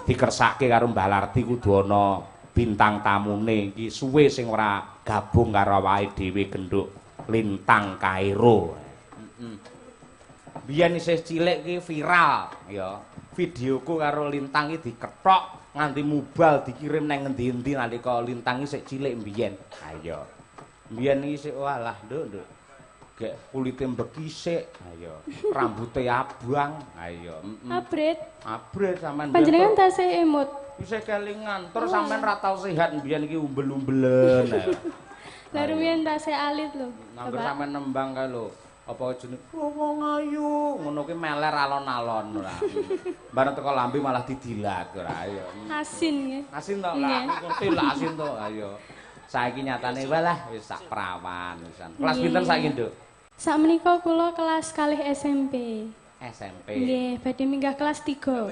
Dikersake karo Mbah Lardi kudu ana bintang tamune iki suwe sing ora gabung karo awake dhewe genduk Lintang Kairo. Biyen isih cilik iki viral ya. Videoku karo Lintang iki dikethok nganti mubal dikirim nang ngendi-endi nalika Lintang iki sik cilik mbiyen. Ha iya. Mbiyen iki sik walah nduk nduk. Gek kulite mbekisik, ayo. Rambute abang, ayo. Abrit. Abrit sampean. Panjenengan tasih emut. Isih kelingan, terus sampean ra tau sehat mbiyen iki umbel-umbelen. Lah rumiyin tasih alit lho. Nangger sampean nembang kae lho. Apa jenenge? Wong ayu, ngono ki meler alon-alon ora. Bareng teko lambe malah didilat ora ayo. Asin nggih. Asin to lah, ngerti lah asin to, ayo. Saiki nyatane walah wis sak prawan wisan. Kelas pinten saiki, Nduk? Sakmenika kula kelas kalih SMP. SMP. Nggih, badhe minggah kelas 3.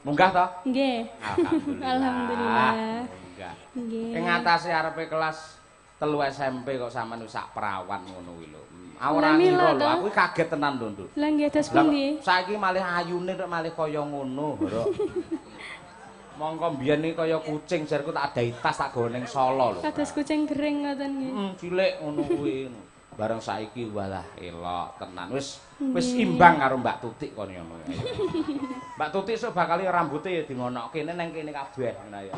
Munggah to? Nggih. Alhamdulillah. Alhamdulillah. Munggah. Nggih. Ing atase arepe kelas 3 SMP kok sampean wis sak prawan ngono kuwi lho. Aku ora ngira lho, aku kaget tenan lho, Nduk. Lah nggih dos pundi? Saiki malih ayune tok malih kaya ngono, Nduk. Mongko mbiyen iki kaya kucing, jarku tak adahi tas tak gawe ning Solo lho. Kados kucing gering ngoten nggih. Cilik ngono kuwi. Bareng saiki walah elok tenan. Wis wis imbang karo Mbak Tutik kon ngono. Mbak Tutik sok bakal rambuté ya dingonokke nang kene kabeh ngono ya.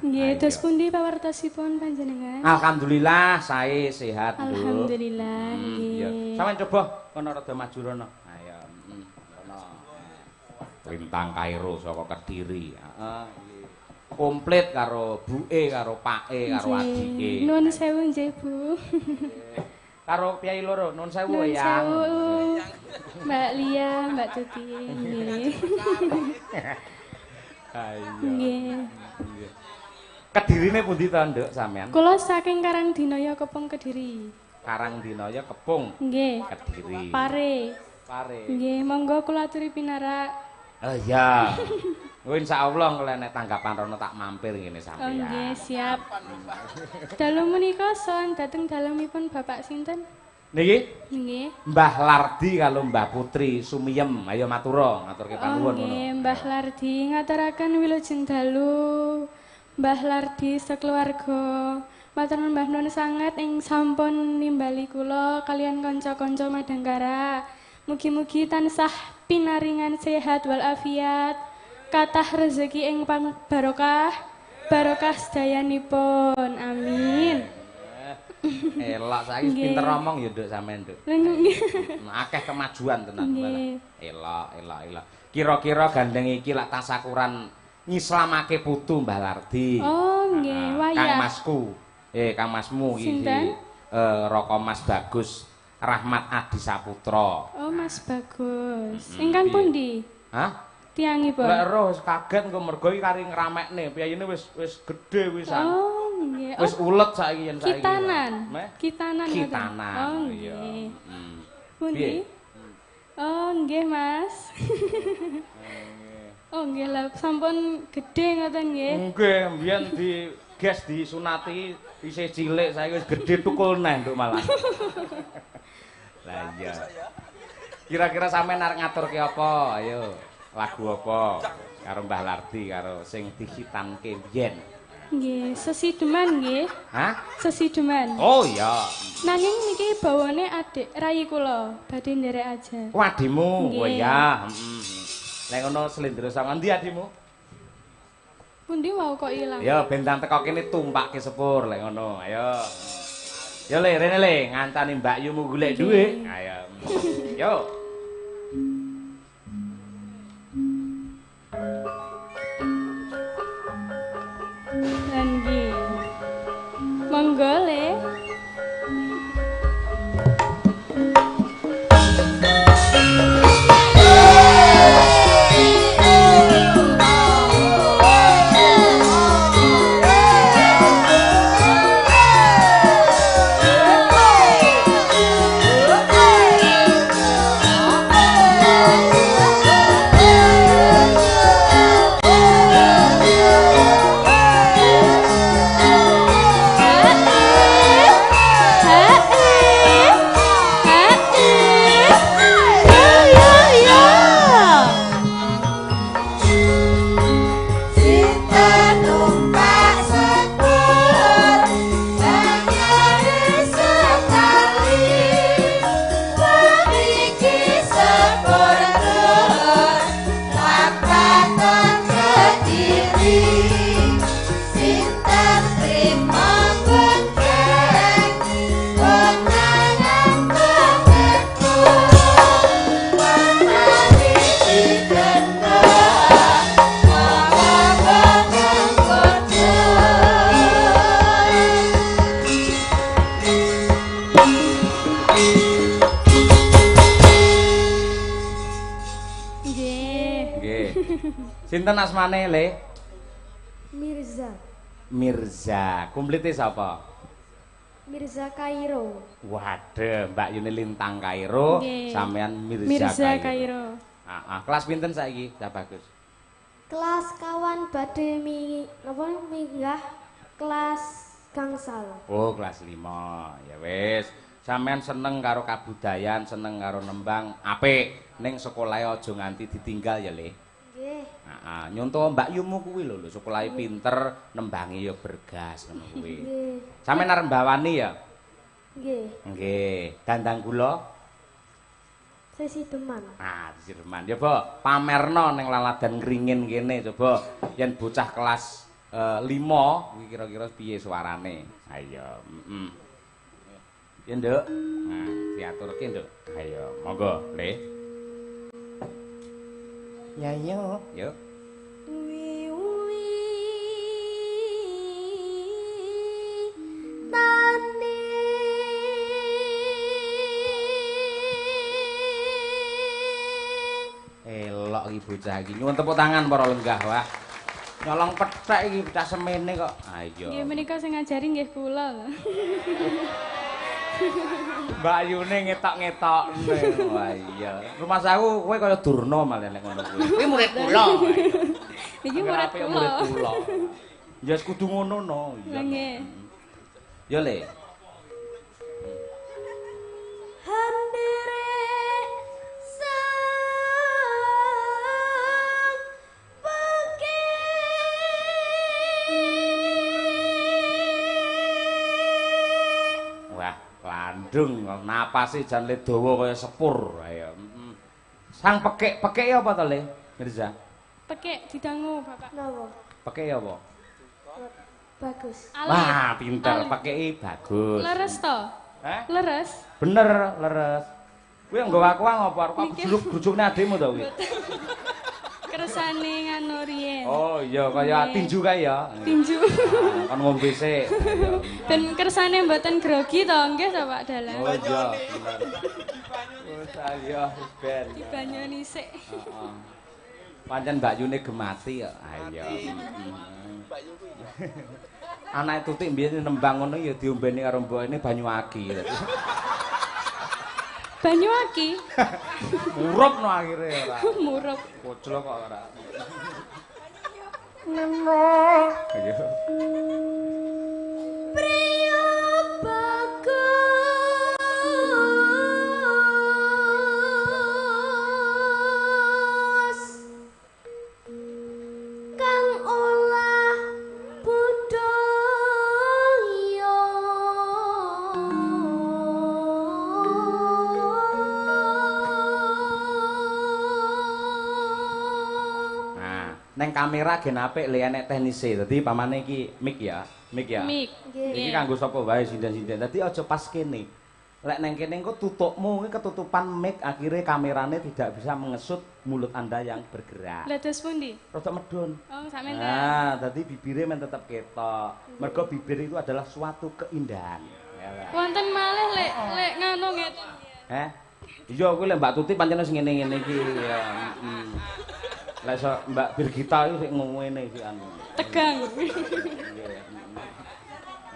Nggih, dos pundi pawartosipun panjenengan? Alhamdulillah sae sehat, Nduk. Alhamdulillah nggih. Sampeyan coba kono rada maju rono. Ayo, rono. Lintang Kairo saka Kediri. Heeh. Komplit karo buke, karo pake, karo adike. Nuwun sewu nggih, Bu. Karo piyai loro, nuwun sewu ya. Mbak Lia, Mbak Tuti nggih. Ayo. Nggih. Kedirine pundi to, Nduk, sampean? Kula saking Karangdinaya Kepung Kediri. Karangdinaya Kepung. Nggih. Kediri. Pare. Pare. Nggih, monggo kula aturi pinarak. Oh iya. Kowe insyaallah nek tanggapan rono tak mampir ngene sampeyan. Oh nggih, siap. Dalu menika son dhateng dalemipun Bapak sinten? Niki? Nggih. Mbah Lardi karo Mbah Putri Sumiyem. Ayo matura, ngaturke panuwun ngono. Nggih, Mbah Lardi ngaturaken wilujeng dalu. Mbah Lardi sekeluarga. Matur nuwun Mbah nuwun sanget ing sampun nimbali kula kalian kanca-kanca Madangkara. Mugi-mugi tansah pinaringan sehat walafiat, kathah rezeki ing barokah, barokah sedayanipun. Amin. Elok saiki pinter ngomong ya Nduk sampean, Nduk. Akeh kemajuan tenan. Elok, elok, elok. Kira-kira gandeng iki lak tasakuran ngislamake putu Mbah Lardi. Oh, nggih, wayah. Kang Masku. Kang Masmu iki. Raka Mas Bagus Rahmat Adi Saputra. Oh, Mas Bagus. Ingkang pundi? Hah? Tiyangipun. Lek roh wis kaget engko mergo iki kari ngramekne. Piyayine wis wis gedhe wisan. Oh, nggih. Wis ulet saiki yen saiki. Kitanan. Kitanan. Kitanan. Oh, nggih. Pundi? Oh, nggih, Mas. Oh, nggih lah sampun gedhe ngoten nggih. Nggih, mbiyen di gas disunati isih cilik saiki wis gedhe tukul neh nduk malah. Lah iya. Kira-kira sampean arep ngaturke apa? Ayo, lagu apa? Karo Mbah Lardi karo sing dihitanke biyen. Nggih, sesideman nggih. Hah? Sesideman. Oh iya. Nanging niki bawane adik rayi kula, badhe nderek aja. Oh, adimu. Oh iya, heeh. Lek ngono slendro saka endi adimu? Pundi wau kok ilang. Ya ben ndang teko kene tumpakke sepur lek ngono. Ayo. Ya le rene le ngancani Mbak Yumu golek dhuwit. Ayo. Yo. Lan nggih. Monggo le. Nggih. Sinten asmane, Le? Mirza. Mirza. Komplite sapa? Mirza Kairo. Waduh, Mbak Yuni Lintang Kairo, sampean Mirza, Mirza Kairo. Heeh, kelas pinten saiki? Cah bagus. Kelas kawan badhe napa minggah kelas gangsal. Oh, kelas 5. Ya wis. Sampean seneng karo kabudayan, seneng karo nembang, apik. Ning sekolahe aja nganti ditinggal ya, Le. Nggih. Heeh, nyontoh Mbak Yumu kuwi lho, lho sekolahe pinter, nembangi ya bergas ngono kuwi. Nggih. Sampeyan arep mbawani ya? Nggih. Nggih. Dandang kula Sesideman. Ah, Sesideman. Ya, Bo, pamerno ning laladan ngringin kene coba yen bocah kelas 5 kuwi kira-kira piye suarane. Ayo, heeh. Ya, Nduk. Nah, diaturke, Nduk. Ayo, monggo, Le. Ya, yo. Yo. Wiwi tani elok iki bocah iki. Nyuwun tepuk tangan para lenggah wah. Nyolong pethek iki bocah semene kok. Ayo. Nggih menika sing ngajari nggih kula lho. Mbak Yune ngetok-ngetokne. Wah iya. Rumasaku kowe kaya Durna malah nek ngono kuwi. Kuwi murid kula. Iki murid kula. Murid kula. Ya wis kudu ngono no. Iya. Nggih. Ya Le. Handere sang peke. Wah, landung napase jan le dawa kaya sepur. Ayo. Sang pekik, pekik apa to, Le? Mirza. Pekik didangu, Bapak. Napa? Pekik apa? Bagus. Alit. Wah, pinter. Pekike bagus. Leres to? Heh? Leres. Bener, leres. Kuwi nggawa aku apa arep aku grujuk-grujukne adikmu to kuwi? Kersane nganu riyen. Oh iya, kaya tinju kae ya. Tinju. Kon ngombe sik. Ben kersane mboten grogi to nggih to Pak Dalang. Oh iya, bener. Wis ayo wis ben. Dibanyoni sik. Heeh. Pancen Mbak Yune gemati kok. Ayo. Mbak Yu kuwi. Anake Tutik mbiyen nembang ngono ya diombeni karo mbokne banyu aki. Banyu aki. Murup no akhire ora. Murup. Koclok kok ora. Neno. Ayo. Priyo bagus kang olah budaya. Nah, neng kamera gen apik le enek teknise. Dadi pamane iki mic ya, mic ya. Mic. Iki kanggo sapa wae sinden-sinden. Dadi aja pas kene. Lek neng kene engko tutukmu kuwi ketutupan mic, akhirnya kamerane tidak bisa mengesut mulut Anda yang bergerak. Lah dos pundi? Rada medun. Oh, sakmenten. Nah, dadi bibire men tetep ketok. Mergo bibir itu adalah suatu keindahan. Ya lah. Wonten malih lek lek ngono ngeten. Heh. Iya kuwi lek Mbak Tuti pancen wis ngene-ngene iki ya. Heeh. Lek sok Mbak Birgita iki sik ngene iki anu. Tegang. Iya.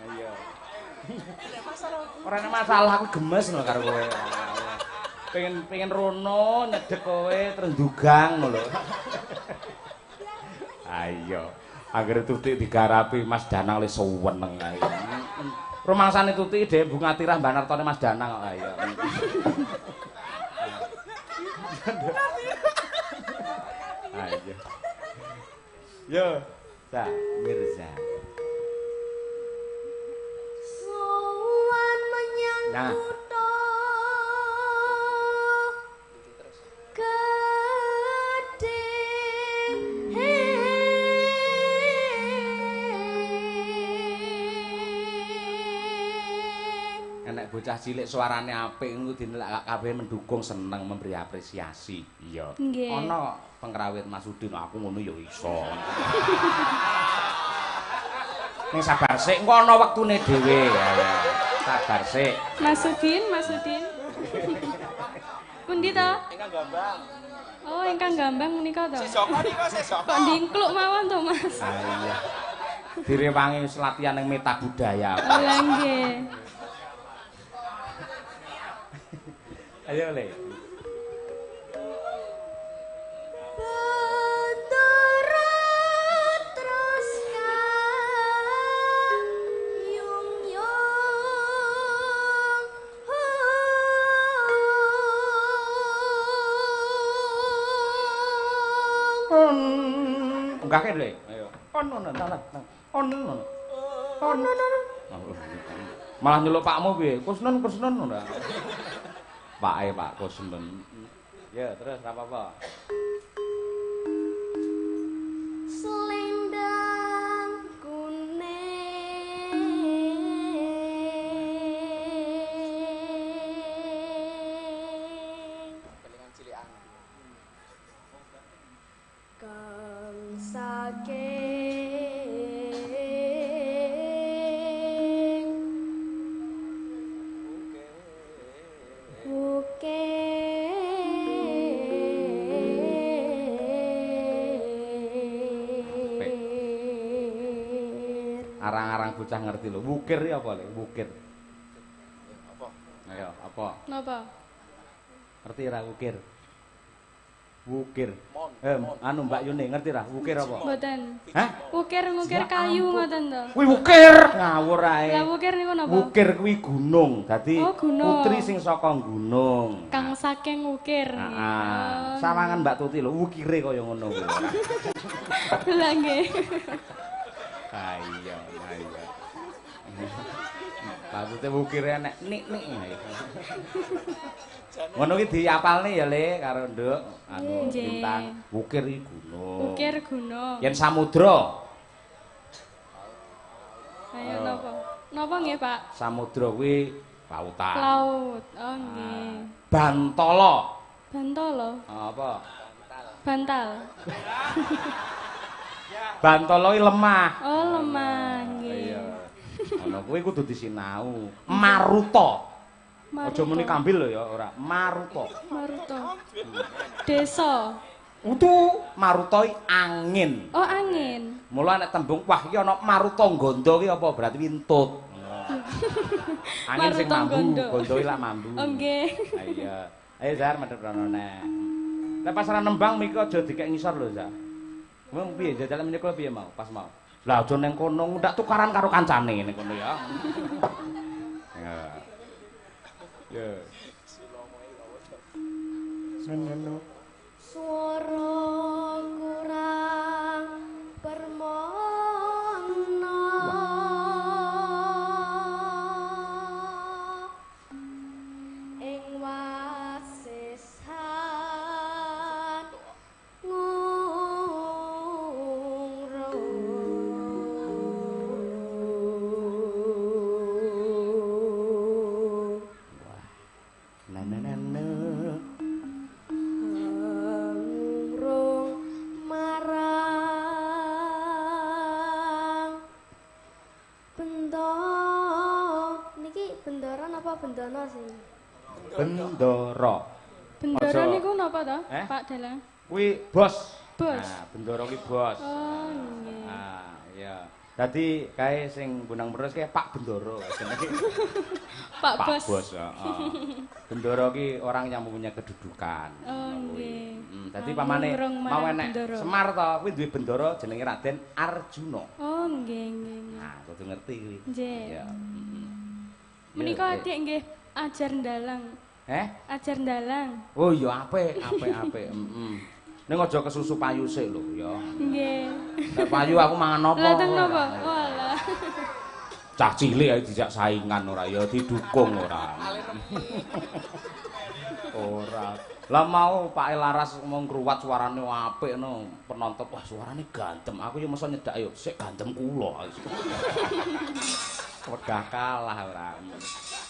Iya. Ora ana masalah, aku gemes lho karo kowe. Pengen pengen rono nyedek kowe terus ndugang ngono lho. Ayo, anggere Tuti digarapi Mas Danang le suweneng ae. Rumangsane Tuti dhewe bunga tirah Mbah Nartone Mas Danang kok ayo. Ayo. Yo, Sa Mirza. Sowan menyang Nah. kutha gedhe. Enek bocah cilik suarane apik ngono dinelak kabeh mendukung seneng memberi apresiasi. Iya. Nggih. Ana pengrawit Mas Udin aku ngono ya iso. Ning sabar sik engko ana wektune dhewe. Ya, ya. Sabar sik. Mas Udin, Mas Udin. Pundi to? Ingkang Gambang. Oh, ingkang Gambang menika to. Sesoko nika sesoko. Kok ndingkluk mawon to, Mas? Ah iya. Direwangi wis latihan ning meta budaya. Oh, lah nggih. Ayo, Le. Bendera terus kayung yung Enggak Le. Ayo. On on on on on. On. Malah nyeluk pakmu piye? Kusnun kusnun ora. Pake Pak Kusnun. Ya, terus ora apa-apa. Selendang kuning Kelingan cilikan. Kang saking wukir. Arang-arang bocah ngerti lho. Wukir iki apa, Le? Wukir. Apa? Ayo, apa? Napa? Ngerti ra wukir? Wukir. Mon. Anu Mbak Yuni ngerti ra wukir apa? Mboten. Hah? Wukir ngukir kayu ngoten to. Kuwi wukir ngawur ae. Lah wukir niku napa? Wukir kuwi gunung. Dadi Oh, gunung. putri sing saka gunung. Kang saking wukir. Heeh. Sawangan Mbak Tuti lho wukire kaya ngono kuwi. Lah nggih. Ah iya, iya. Mbak Tuti wukire nek nik-nik. Ngono ki diapalne ya, Le, karo Nduk. Anu Lintang, wukir iki gunung. Wukir gunung. Yen samudra. Ayo napa? Napa nggih, Pak? Samudra kuwi lautan. Laut. Oh nggih. Bantala. Bantala. Apa? Bantal. Bantala iki lemah. Oh, lemah nggih. Iya. Ngono kuwi kudu disinau. Maruta. Aja muni kambil lho ya, ora. Maruta. Maruta. Desa. Utu maruta iki angin. Oh, angin. Mula nek tembung wah iki ana maruta gondo ki apa berarti wintut. Angin sing mambu, gondo iki lak mambu. Oh nggih. Ha iya. Ayo Zar madhep rono neh. Lah pas ora nembang miki aja dikek ngisor lho, Zar. Wong piye jajal menika piye mau pas mau. Lah aja ning kono ndak tukaran karo kancane ning kono ya. Ya. Ya. Seneno. Swara kurang permono ing wasisan ngungro. Na na na na. Ngrung marang bendo niki bendara napa bendono sih? Bendara. Bendara niku napa to, Eh? Pak Dalang? Kuwi bos. Bos. Nah, bendara kuwi bos. Oh, nggih. Ah, iya. Dadi kae sing Bonang Terus kae Pak Bendara jenenge. Pak Bos. Bos, heeh. Bendara ki orang yang mempunyai kedudukan. Oh, nggih. Dadi pamane mau enek Semar to, kuwi duwe bendara jenenge Raden Arjuna. Oh, nggih, nggih. Nah, kudu ngerti kuwi. Nggih. Iya. Menika adik nggih ajar ndalang. Eh? Ajar ndalang. Oh iya apik, apik, apik. Heeh. Ning aja kesusu payu sik lho ya. Nggih. Nek payu aku mangan apa? Lah teng napa? Walah. Cah cilik ae dijak saingan ora ya didukung ora. Ora. Lah mau Pak Laras ngomong kruwat suarane apik no penonton wah suarane gantem. Aku yo mosok nyedak yo sik gantem kula. Wegah kalah ora.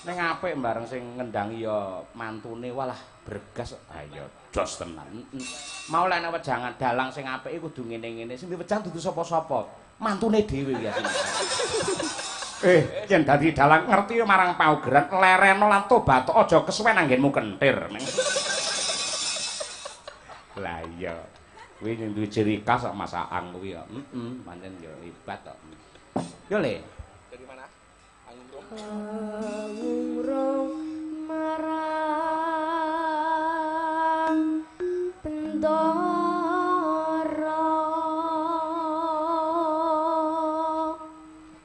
Ning apik bareng sing ngendangi ya mantune walah bergas. Ha iya jos tenan. Mau lek nek wejangan dalang sing apik iku kudu ngene-ngene. Sing diwejang dudu sapa-sapa. Mantune dhewe biasane. Yen dadi dalang ngerti marang paugeran lereno lan tobat aja kesuwen anggenmu kentir. Lah iya. Kuwi duwe ciri khas kok Mas Aang kuwi ya. Heeh, pancen ya hebat kok. Yo Le. Dari mana? Angungrung. Angungrung marang Bendara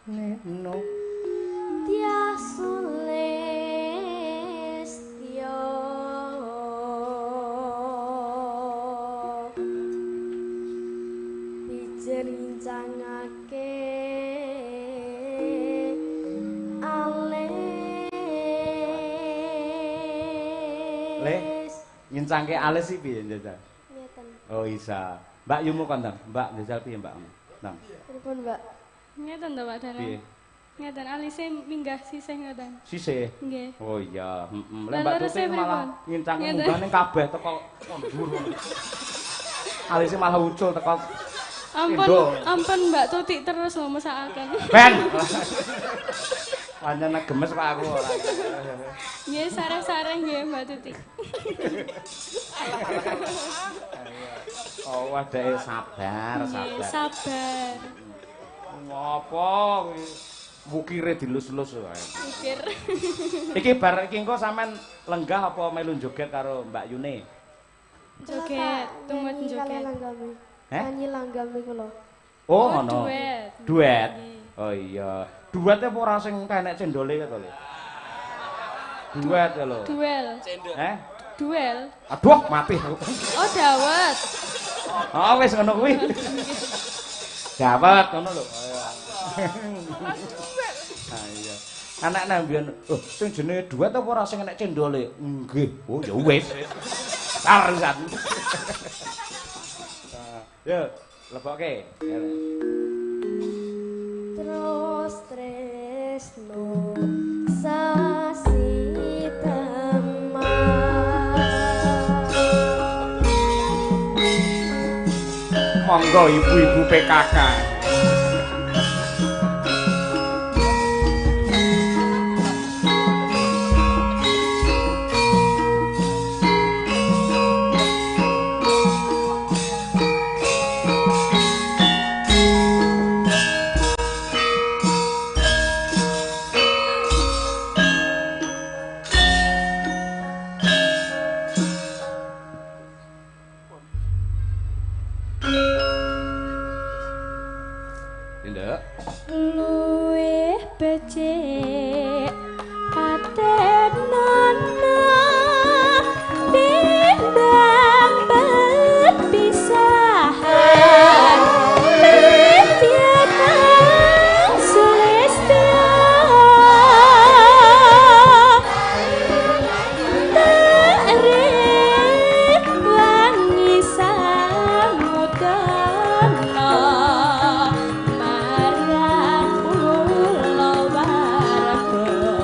Neno Dyah Sulistya Bijer ngincangake alis. Le, ngincangke alis iki piye njajal? Ngeten. Oh isa. Mbak Yumu kon ndang. Mbak njajal piye Mbak? Ndang. Pripun, Mbak? Ngeten to Pak Dalang. Piye? Ngeten alise minggah sisih ngeten. Sisih. Nggih. Oh iya, heeh. Lah Lah Mbak lerese Tuti malah pripun? ngincangke Ngeten. munggah ning kabeh teko dhuwur. Alise malah ucul teko Ampun, Endo. ampun Mbak Tuti terus lho mesakaken. Ben. Pancen gemes kok aku ora. Nggih, sareh-sareh nggih Mbak Tuti. Oh, wadake sabar, Nggih, sabar. sabar. Ngopo kuwi? Wukire dilus-lus wae. Mikir. Iki bar iki engko sampean lenggah apa melu joget karo Mbak Yune? Joget, tumut joget. Langgame. Heh? Nyanyi langgame kula. Oh, Oh, ngono. duet. Duet. Nggih. Oh iya. Duet apa ora sing kenek cendole to, Le? Duet ya lho. Duel. Cendol. Eh? Duel. Aduh, mati aku. Oh, dawet. Oh, wis ngono kuwi. Dawet ngono lho. Ah iya. Anak nang mbiyen, oh sing jenenge duet apa ora sing enek cendole? Nggih. Oh ya wis. Tar pisan. Yo, lebokke. Terus tresno sasi teman. Monggo ibu-ibu PKK. Tindak. Luwih becik patenana timbang perpisahan. Nitya kang sulistya terit wangi samudana marang kula warga.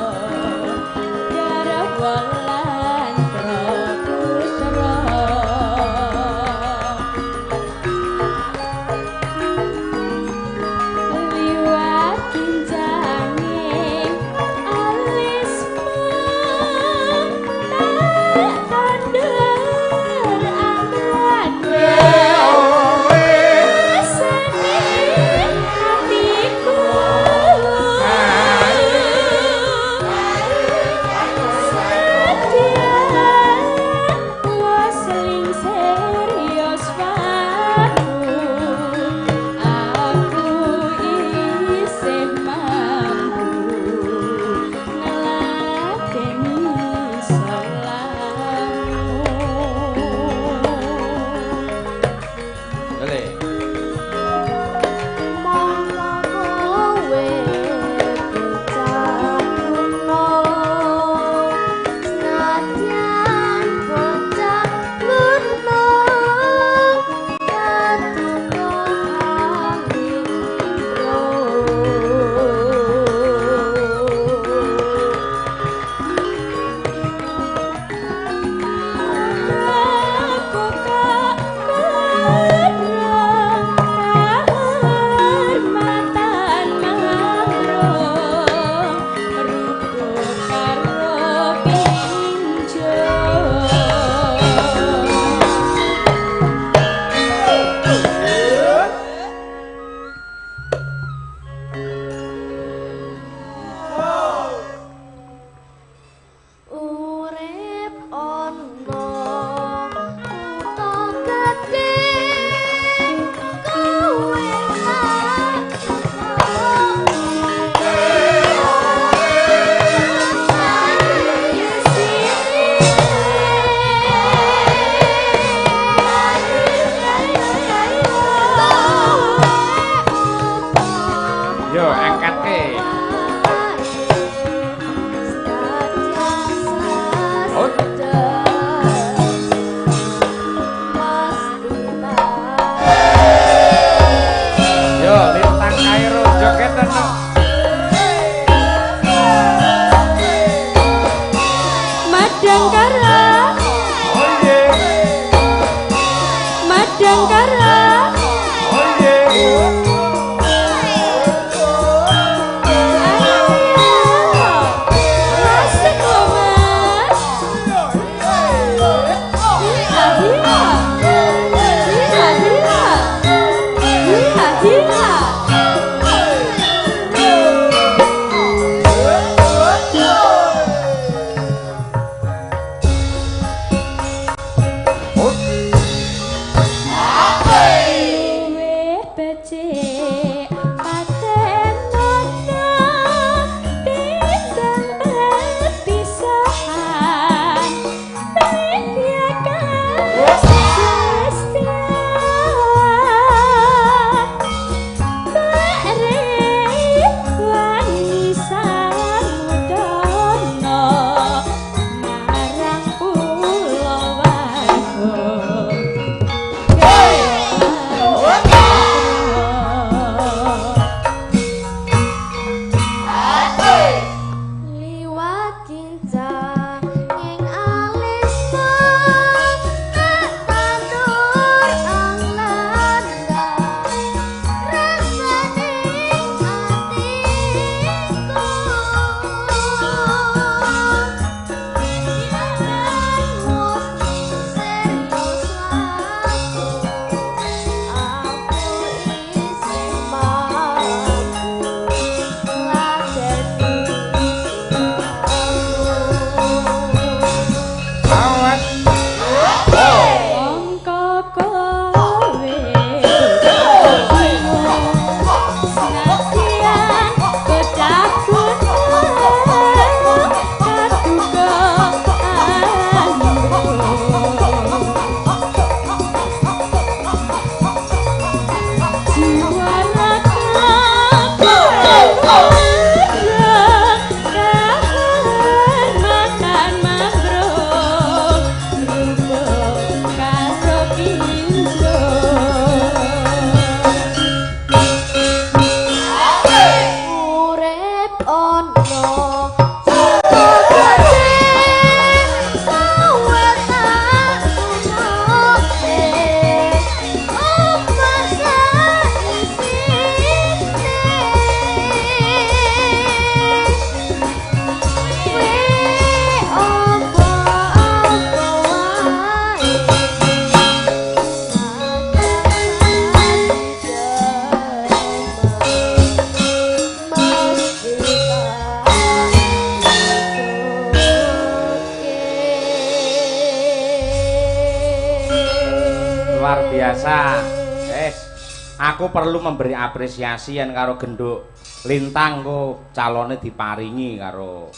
Madangkara. Asik loh Mas. Iya, iya. Iya, iya. Iya, iya. Luwih becik paten ana timbang perpisahan. Liwat kincang ing alismu tak tandur ang landang rasane atiku pikiranmu serius aku aku isih mampu ngladeni. Mongko kowe senadyan bocah gunung kaduka ambruk. Jiwa raga kahen makan mambruk rupuk karo pinjol. Urip ana cinta gedhe suwe tak tutuke omah saisine we apa-apa wae Luar biasa. Aku perlu memberi apresiasi yen karo genduk Lintang kok calone diparingi karo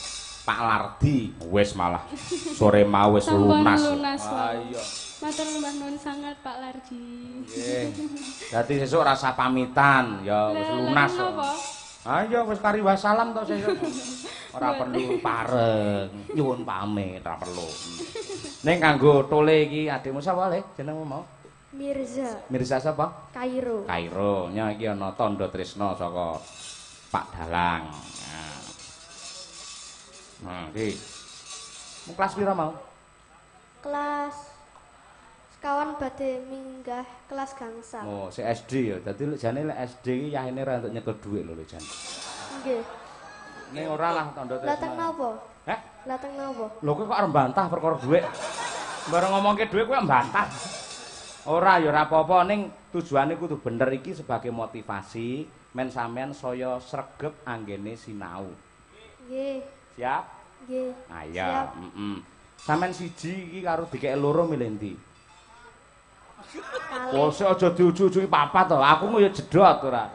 Pak Lardi. Wis malah sore mau wis Sampun lunas. lunas, Ah, Pak. iya. Matur nuwun nuwun sangat Pak Lardi. Nggih. Dadi sesuk rasa pamitan ya wis Lah, lunas. lah, kenapa? Ayo wis kari wassalam to sesuk. Ora perlu pareng, nyuwun pamit ora perlu. Ning kanggo tole iki adikmu sapa le? Jenengmu mau? Mirza Mirza sapa? Kairo. Kairo. Nya iki ana tandha tresna saka Pak Dalang. Nah. Nah, iki. Mung kelas pira mau? Kelas sekawan badhe minggah kelas gangsal. Oh, sik SD ya. Dadi lek jane lek SD iki yahene ora entuk nyekel dhuwit lho lek jane. Nggih. Ning ora lah tandha tresna. Lah teng napa? Heh? Lah teng napa? Lho kowe kok arep bantah perkara dhuwit? Bareng ngomongke dhuwit kowe bantah. Ora ya ora apa-apa ning tujuane kudu bener iki sebagai motivasi men sampean saya sregep anggene sinau. Nggih. Siap? Nggih. Ayo, Siap. heeh. Sampean siji iki karo dikek loro milih ndi? Kalih. Oh, sik aja diuju-ujuki papat to. Aku ya jedot ora.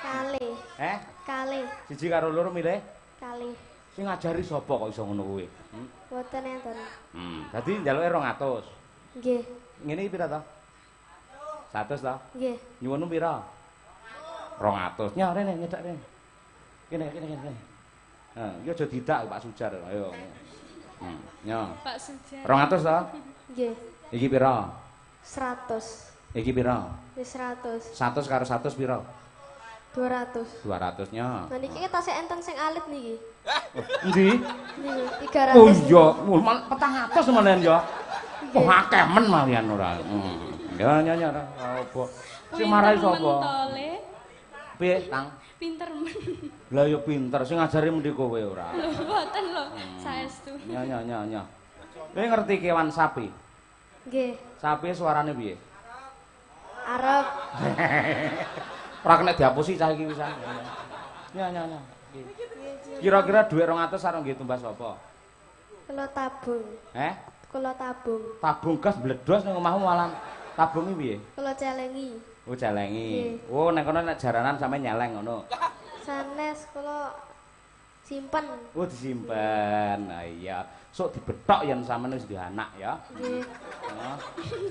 Kalih. Eh, Kalih. siji karo loro milih? Kalih. Sing ngajari sapa kok iso ngono kuwi? Hmm. Mboten enten. Dadi njaluke 200. Nggih. Ngene iki pira to? 100 to? Nggih. Nyuwunmu pira? 200. Nya rene nyedak rene. Kene kene kene. Nah, iki aja didak Pak Sujar. Ayo. Nya. Pak Sujar. 200 to? Nggih. Iki pira? 100. Iki pira? Wis 100. 100 karo 100 pira? 200. 200 nya. Nah niki tasih enten sing alit niki. Endi? Niki 300. Oh iya, 400 menen ya. Wah akeh men malian ora. Ya nya apa. Sing marai sapa? Piye, Tang? Pinter men. Lah ya pinter, sing ngajari mendhi kowe ora. Lho mboten lho, saestu. Nya nya nya nya. Kowe ngerti kewan sapi? Nggih. Sapi suarane piye? Arab. Ora kena diapusi cah iki wisan. Nya nya nya. Kira-kira dhuwit 200 arep nggih tumbas apa? Kula tabung. Heh? Kula tabung. Tabung gas bledos ning omahmu malah. Tabungi piye? Kula celengi. Oh, celengi. Oh, nek kono nek jaranan sampe nyeleng ngono. Sanes kula simpen. Oh, disimpen. Ha iya. Sok dibethok yen sampeyan wis duwe anak ya. Nggih.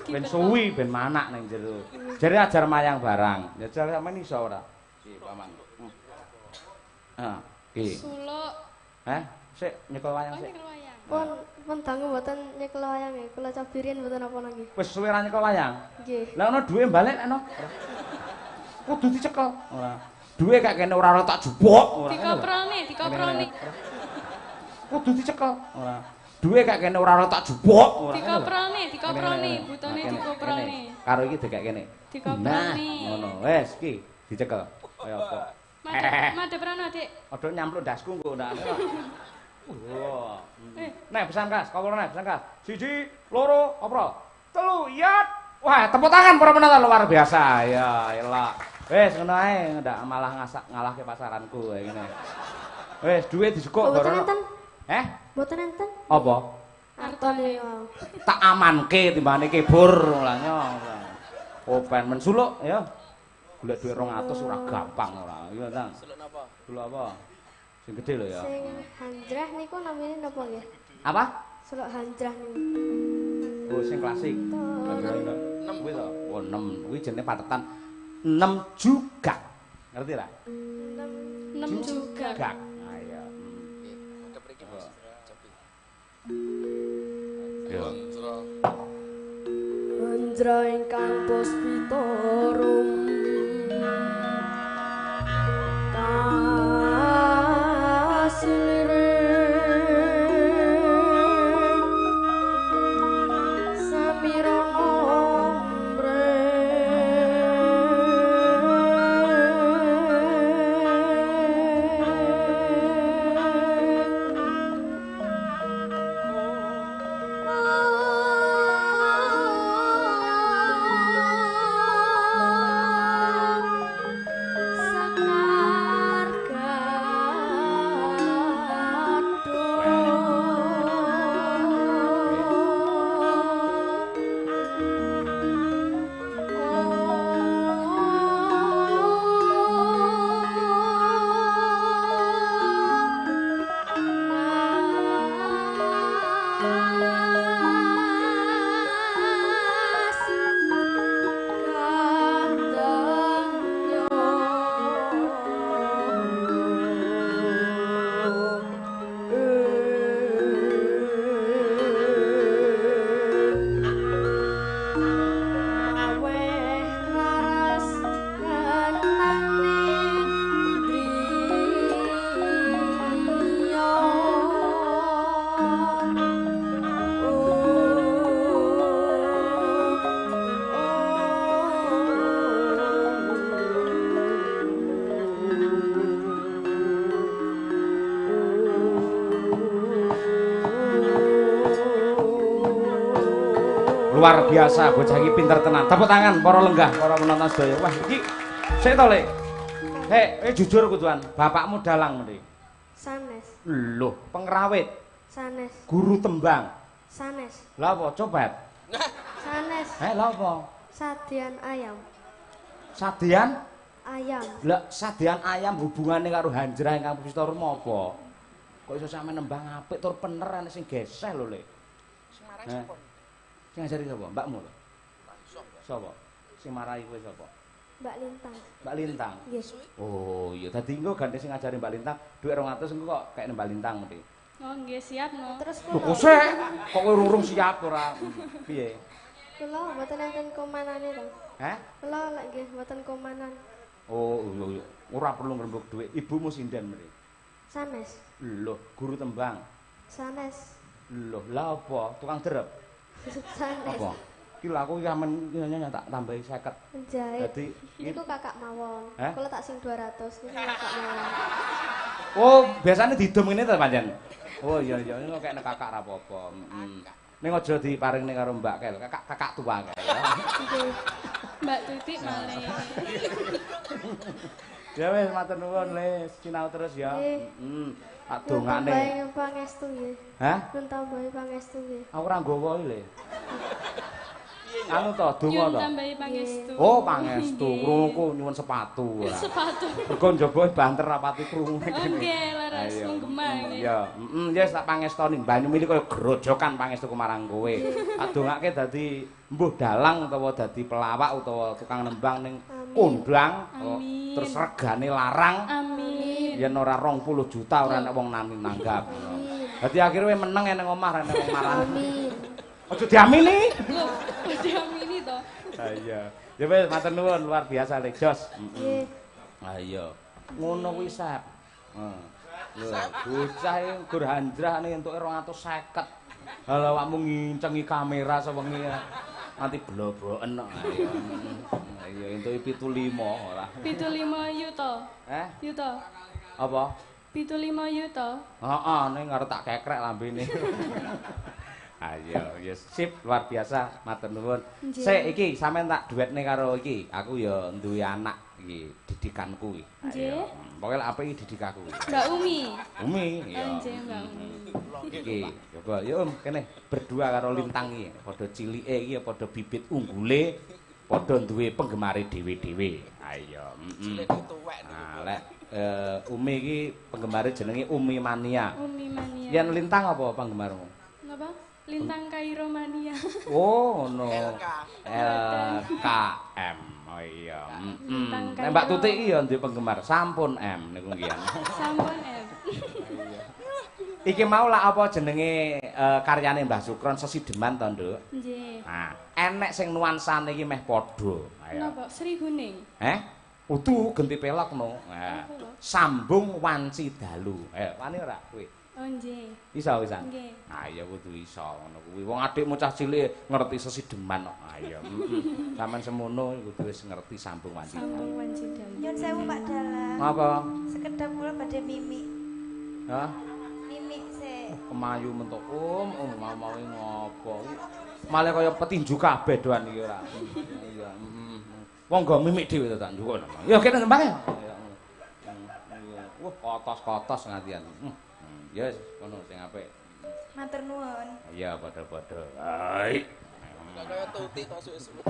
Ben suwi ben manak ning jero. Jare ajar mayang barang. Jajal sampeyan iso ora? Si paman. Ah, iki. Suluk. Heh, sik nyekel wayang sik. Pun dangu mboten nyekel wayang nggih. Kula cobirin mboten napa nggih. Wis suwe ra nyekel wayang? Nggih. Lah ono duwe balik nek no. Kudu dicekel. Ora. Duwe kek kene ora tak jupuk. Ora. Dikoprone, dikoprone. Kudu dicekel. Ora. Duwe kek kene ora tak jupuk. Ora. Dikoprone, dikoprone, butone dikoprone. Karo iki dekek kene. Dikoprone. Nah, ngono. Wis iki dicekel. Kaya apa? Madhep rono, Dik. Aja nyampluk ndasku engko ndak. Wah. Nek pesan kas, kawula nek pesan kas. 1, 2, apa? 3, yat. Wah, tepuk tangan para penonton luar biasa. Ya, elok. Wis ngono ae, ndak malah ngasak ngalahke pasaranku kaya ngene. Wis duwe disukuk barono. Eh? Mboten enten. Apa? Artone wau. Tak amanke timbane kebur lah nyo. Open men suluk ya. Golek dhuwit 200 ora gampang ora. Iya, Tang. Suluk napa? Suluk apa? Sing gedhe lho ya. Sing hanjrah niku namine napa nggih? Apa? Suluk hanjrah niku. Oh, sing klasik. 6 kuwi to. Oh, 6. Kuwi jenenge patetan 6 juga. Ngerti ra? 6 juga. Gak. Ah iya. Nggih, madhep mriki Mas. Cobi. Yo. Hanjrah ingkang puspita rum. Luar biasa bocah iki pinter tenan. Tepuk tangan para lenggah, para penonton sedaya. Wah, iki sik to, Lek. Hek, jujur kuduan, bapakmu dalang mendhi? Sanes. Loh, pengrawit. Sanes. Guru tembang. Sanes. Lah apa copet? Sanes. Heh, lha apa? Sadean ayam. Sadean ayam. Lah, sadean ayam hubungane karo hanjrah ingkang puspita rum apa? Kok iso sampe nembang apik tur pener ana sing geseh lho, Lek. Sing marai sapa? Sing ngajari sapa? Mbakmu lho. Sapa? Sapa? Sing marai kowe sapa? Mbak Lintang. Mbak Lintang. Nggih. Oh, iya dadi engko ganti sing ngajari Mbak Lintang dhuwit 200 engko kok kekne Mbak Lintang mesti. Oh, nggih siap no. Terus Lho kula. kok sik? Kok kowe urung siap ora? Piye? Kula mboten enten komanane to. Heh? Kula lek nggih mboten komanan. Oh, iya iya. Ora perlu ngrembug dhuwit. Ibumu sinden mriki. Sanes. Loh, guru tembang. Sanes. Loh, lha apa? Tukang derep. Sanes. Apa? Iki lho aku iki amen tak tambahi 50. Menjahit. Dadi niku kakak mawon. Hah? Kula tak sing 200 niku kakak mawon. Oh, biasane didum ngene ta pancen. Oh iya iya, ini kok kekne kakak ra apa-apa. Heeh. Ning aja diparingne karo Mbak Kel, kakak tua kae ya. Mbak Tuti malih. Ya wis matur nuwun Le, sinau terus ya. Nggih. Heeh. Tak Nyuwun dongane. tambahi pangestu nggih. Hah? Nyuwun tambahi pangestu nggih. Aku ora nggawa iki Le. Anu to, donga Nyuwun to. tambahi pangestu. Oh, pangestu. Nggih. Krunguku nyuwun sepatu ora. Sepatu. Mergo njaba banter rapati krungu Oh, kene. nggih, leres Ayo. menggema nggih. Ya, heeh, ya tak pangestoni banyu mili kaya grojokan pangestuku marang kowe. Tak dongake dadi mbuh dalang utawa dadi pelawak utawa tukang nembang ning Amin. kondang, oh, Amin. terus regane larang. Amin. Yen ora 20 juta ora enek wong nani nanggap. Amin. Dadi akhire meneng eneng omah ora enek wong marani. Amin. Aja diamini. Loh, kok diamini to? Ha iya. Ya wis matur nuwun luar biasa Le Jos. Nggih. Ha iya. Ngono kuwi Sep. Heeh. Lho, bocah iki gur handrah ning entuke 250. Halah awakmu ngincengi kamera sewengi ya. Nganti blobroken kok. Ha iya. Ha iya entuke 75 ora. 75 yuta. Eh, Yuta. apa? 75 yuta. Heeh, ning arep tak kekrek lambene. Ayo, ya sip luar biasa, matur nuwun. Nggih. Sik iki sampean tak duetne karo iki. Aku ya duwe anak iki, didikanku iki. Nggih. Ayo. Pokoke lek apik iki didik aku. Mbak Umi. Umi, iya. Nggih, Mbak Umi. Iki, coba yo Om, kene berdua karo Lintang iki. Padha cilike iki ya padha bibit unggule, padha duwe penggemare dhewe-dhewe. Ayo, heeh. Cilik tuwek niku. Nah, lek Umi iki penggemare jenenge Umi Mania. Umi Mania. Yen Lintang apa penggemarmu? Napa? Lintang Kairo Mania. Oh, ngono. LK. LKM. Oh iya. Heeh. Lintang Nek Mbak Kairo. Tuti iki ya duwe penggemar sampun M niku nggih. Sampun M. Iki mau lak apa jenenge karyane Mbah Sukron sesideman to, Nduk? Nggih. Nah, enek sing nuansane iki meh padha. Ayo. Napa? Sri Huning. Eh? Udu genti pelok no. Nah. Apa? Sambung wanci dalu. Eh, wani ora kowe? Oh nggih. Iso wisan. Nggih. Ah iya kudu iso ngono kuwi. Wong adikmu cah cilik ngerti sesideman kok. Ah iya. Heeh. Sampeyan semono kudu wis ngerti sambung wanci. Sambung wanci dalu. Nyun sewu Pak Dalang. Ngapa? Sekedap kula badhe mimik. Hah? Mimik sik. Kemayu mentuk om mau-mau ngopo. Malah kaya petinju kabeh doan iki ora. Iya, heeh. Wong nggo mimik dhewe to tak njukuk. Ya kene nembang ya. Iya. Wah, kotos-kotos ngantian. Ya wis kono sing apik. Matur nuwun. Iya, padha-padha. Ai. Kok kaya tuti kok suwe-suwe.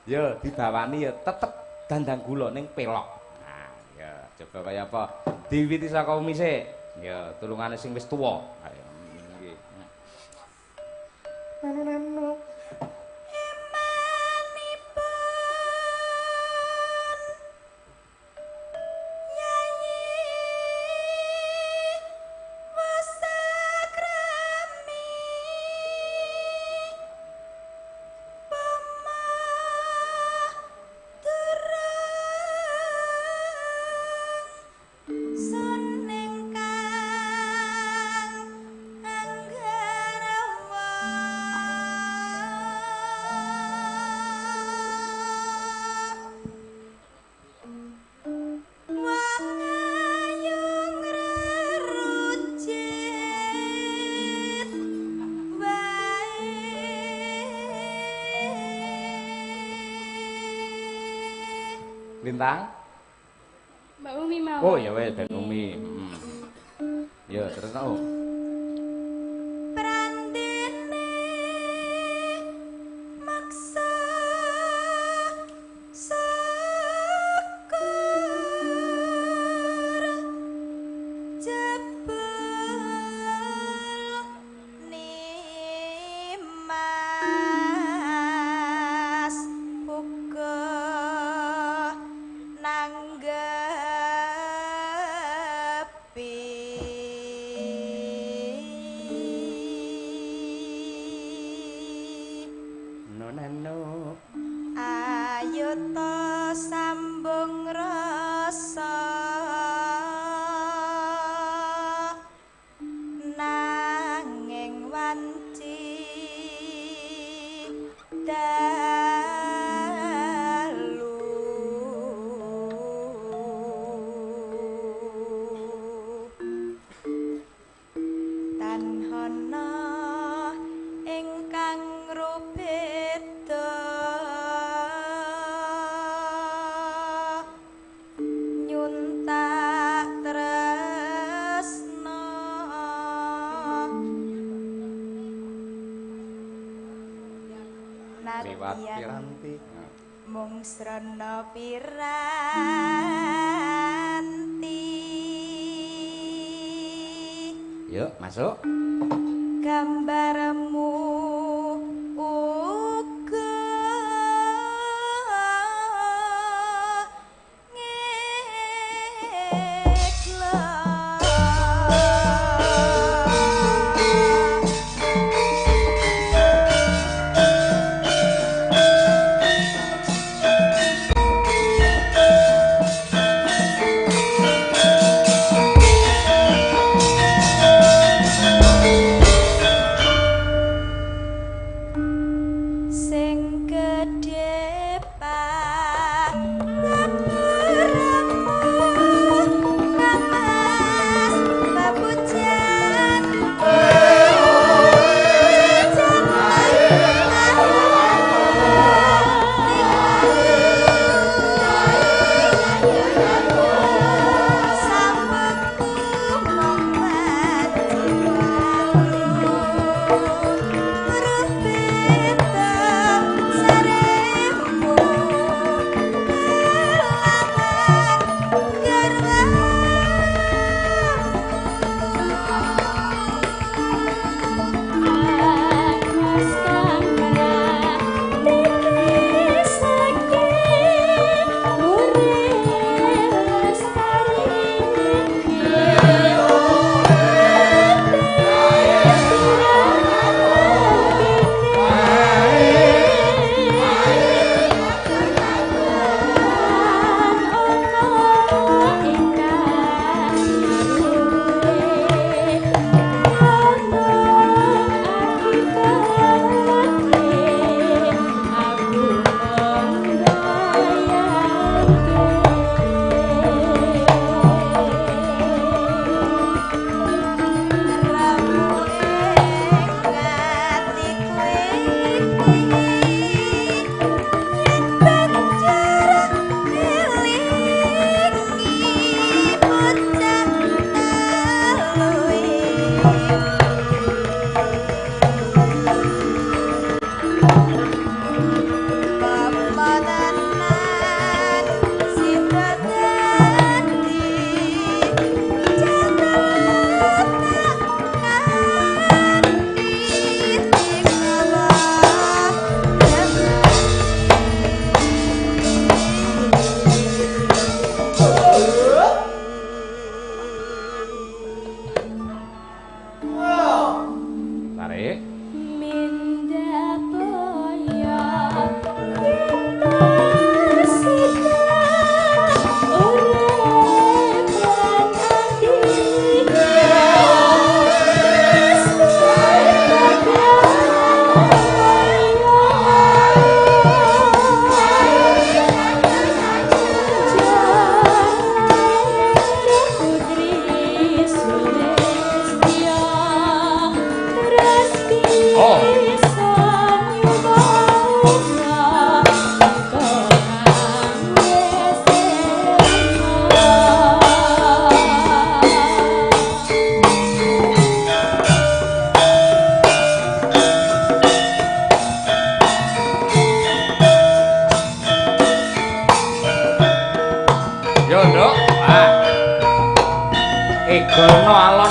Ya dibawani ya tetep dandang gula ning pelok. Nah, ya coba kaya apa? Diwiti saka Umi sik. Ya tulungane sing wis tuwa. Ayo iki. Sun ingkang anggarawa wong ayu ngrerucit wae. Lintang. Mbak Umi mawon. Oh ya wis ben Umi. Heeh. Ya terus no. Prandene maksa syukur jebul nimas uga nanggepi. No no. Ayo to sambung rasa nanging wanci Mung srana piranti. Yuk, masuk. Gambarmu uga Egono alon.